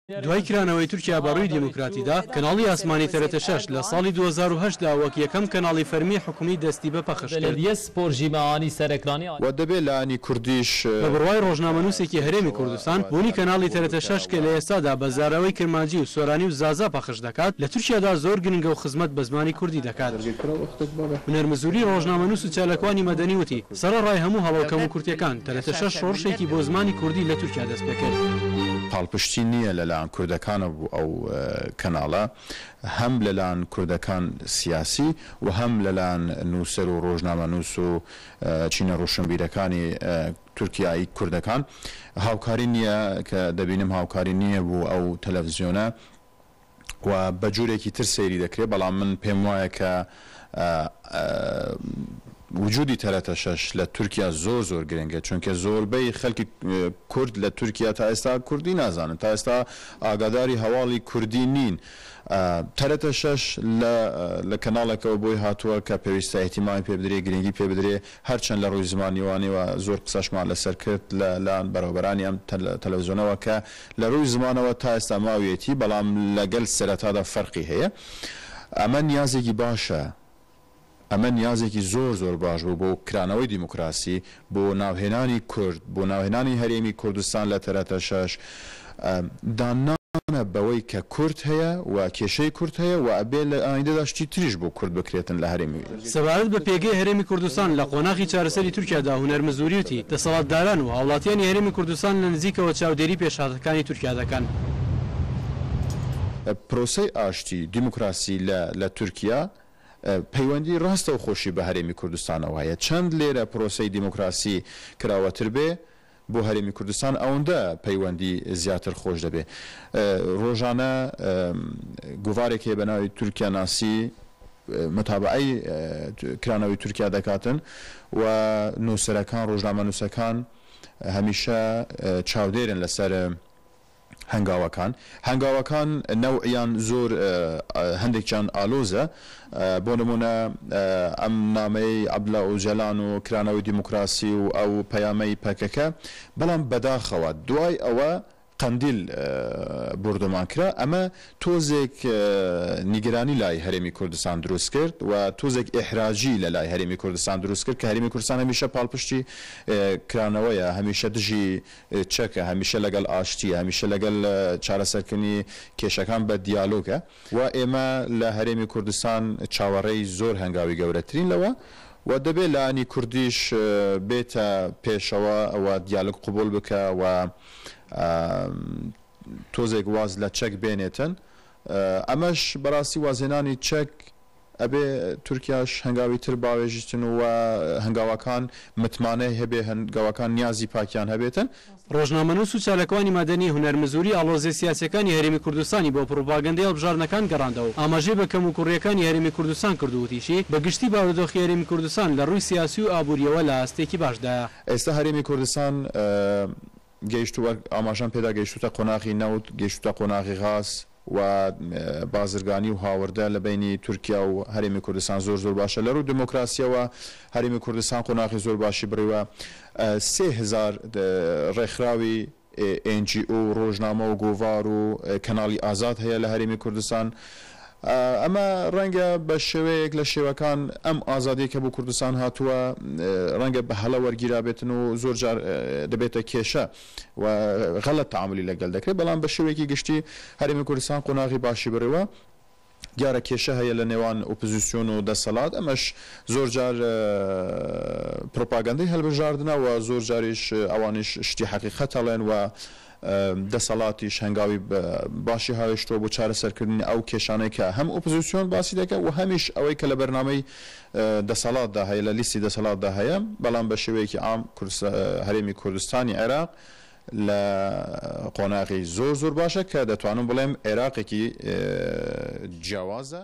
دوای کرانەوەی تورکیا بە ڕووی دیموکراتیدا، کەناڵی ئاسمانی تەرەتە شەش لە ساڵی 2008 دا وەک یەکەم کەناڵی فەرمی حکومی دەستی بە پەخش کرد. و دەبێ لایەنی کوردیش. بە بڕوای ڕۆژنامەنووسێکی هەرێمی کوردستان، بوونی کەناڵی تەرەتە شەش کە لە ئێستادا بە زاراوەی کرمانجی و سۆرانی و زازا پەخش دەکات، لە تورکیادا زۆر گرنگە و خزمەت بە زمانی کوردی دەکات. هونەر مزوری ڕۆژنامەنووس و چالاکوانی مەدەنی وتی، سەرەڕای هەموو هەڵە و کەموکورتیەکان، تەرەتە شەش شۆڕشێکی بۆ زمانی کوردی لە تورکیا دەستپێکرد. پاڵپشتی نییە لەلایەن کوردەکانەوە بۆ ئەو کەناڵە، هەم لەلایەن کوردەکان سیاسی و هەم لەلایەن نووسەر و ڕۆژنامەنووس و چینە ڕۆشنبیرەکانی تورکیایی کوردەکان هاوکاری نییە کە دەبینم هاوکاری نییە بۆ ئەو تەلەفزیۆنە. و بە جورێکی تر سەیری دەکرێ بەڵام من پێم وایە کە وجودی تەرەتە شەش لە تورکیا زۆر زۆر گرنگە چونکە زۆربەی خەلکی کورد لە تورکیا تا ئێستا کوردی نازانن تا ئێستا ئاگاداری هەواڵی کوردی نین تەرەتە شەش لە لە کەناڵێکەوە بۆی هاتووە کە پێویستە ئیهتیمامی پێ بدرێ گرنگی پێ بدرێ هەرچەند لە ڕووی زمانیوانیوە زۆر قسەشمان لەسەر کرد لە لایەن بەڕێوەبەرانی ئەم تەلەفزیۆنەوە کە لە رووی زمانەوە تا ئێستا ماویەتی، بەڵام لەگەل سەرەتادا فەرقی هەیە. ئەمە نیازێکی باشە. ئەمە نیازێکی زۆر زۆر باش بوو بۆ کرانەوەی دیموکراسی، بۆ ناوهێنانی کورد، بۆ ناوهێنانی هەرێمی کوردستان لە تەرەتە شەش. داننانە بەوەی کە کورد هەیە و کێشەی کورد هەیە و ئەبێ لە ئایندەدا شتی تریش بۆ کورد بکرێتن لە هەرێمی. سەبارەت بە پێگەی هەرێمی کوردستان لە قۆناغی چارەسەری تورکیادا هونەر مزوری وتی، دەسەڵاتداران و هاوڵاتیانی هەرێمی کوردستان لە نزیکەوە چاودێری پێشهاتەکانی تورکیا دەکەن. پرۆسەی ئاشتی، دیموکراسی لە لە تورکیا پەیوەندی ڕاستەوخۆشی بە هەرێمی کوردستانەوە هەیە. چەند لێرە پرۆسەی دیموکراسی کراوەتر بێ، بۆ هەرێمی کوردستان ئەوەندە پەیوەندی زیاتر خۆش دەبێ. ڕۆژانە گۆڤارێک هەیە بە ناوی تورکیا ناسی متابەعەی کرانەوەی تورکیا دەکاتن و نووسەرەکان، ڕۆژنامەنووسەکان هەمیشە چاودێرن لەسەر هەنگاوەکان هەنگاوەکان نەوعیان زۆر هەندێکیان ئالۆزە بۆ نمونە ئەم نامەیەی عەبدوڵا ئۆجەلان و کرانەوەی دیموکراسی و ئەو پەیامەی پەکەکە بەڵام بەداخەوە دوای ئەوە قەندیل بوردومان کرا ئەمە تۆزێک نیگەرانی لای هەرێمی کوردستان دروست کرد و تۆزێک ئیحراجی لە لای هەرێمی کوردستان دروست کرد کە هەرێمی کوردستان هەمیشە پاڵپشتی کرانەوەیە هەمیشە دژی چەکە، هەمیشە لەگەڵ ئاشتییە، هەمیشە لەگەڵ چارەسەرکردنی کێشەکان بە دیالۆگە و ئێمە لە هەرێمی کوردستان چاوەڕێی زۆر هەنگاوی گەورەترین لەوە و دەبێ لایەنی کوردیش بێتە پێشەوە و دیالۆگ قبوڵ بکا و تۆزێک واز لە چەک بێنێتن. ئەمەش بەڕاستی وازهێنانی چەک ئەبێ تورکیاش هەنگاوی تر باوێژتن و هەنگاوەکان متمانەی هەبێ هەنگاوەکان نیازی پاکیان هەبێتن. ڕۆژنامەنووس و چالاکوانی مەدەنی هونەر مزوری ئاڵۆزیە سیاسیەکانی هەرێمی کوردستانی بۆ پڕوپاگەندەی هەڵبژاردنەکان گەڕاندەوە و ئاماژەی بە کەموکوڕیەکانی هەرێمی کوردستان کرد و وتیشی، بە گشتی بارودۆخی هەرێمی کوردستان لە ڕووی سیاسی و ئابووریەوە لە ئاستێکی باشدایە. ئێستا هەرێمی کوردستان گەیشتووە، وەک ئاماژەم پێدا گەیشتووتە قۆناغی نەوت، گەیشتووتە قۆناغی غاز و بازرگانی و هاوردە لە بەینی تورکیا و هەرێمی کوردستان زۆر زۆر باشە. لە ڕووی دیموکراسییەوە هەرێمی کوردستان قۆناغی زۆر باشی بڕیوە. 3000 ڕێکخراوی ئێن جی ئۆ و ڕۆژنامە و گۆڤار و کەناڵی ئازاد هەیە لە هەرێمی کوردستان. ئەمە ڕەنگە بە شێوەیەک لە شێوەکان ئەم ئازادیەی کە بۆ کوردستان هاتووە ڕەنگە بە هەڵە وەرگیرابێتن و زۆر جار دەبێتە کێشە و غەڵەت تەعامولی لەگەل دەکرێت بەڵام بە شێوەیەکی گشتی هەرێمی کوردستان قۆناغی باشی بڕیوە. دیارە کێشە هەیە لە نێوان ئۆپزسیۆن و دەسەڵات ئەمەش زۆر جار پروپاگەندەی هەلبژاردنە و زۆر جاریش ئەوانیش شتی حەقیقەت ئەڵێن و دەسەڵاتیش هەنگاوی باشی هاوێشتووە بۆ چارەسەرکردنی ئەو کێشانەی کە هەم ئۆپزسیۆن باسی دەکات و هەمیش ئەوەی کە لە بەرنامەی دەسەڵاتدا هەیە، لە لیستی دەسەڵاتدا هەیە، بەڵام بە شێوەیەکی عام هەرێمی کوردستانی عێراق لە قۆناغی زۆر زۆر باشە کە دەتوانم بڵێم عێراقێکی جیاوازە.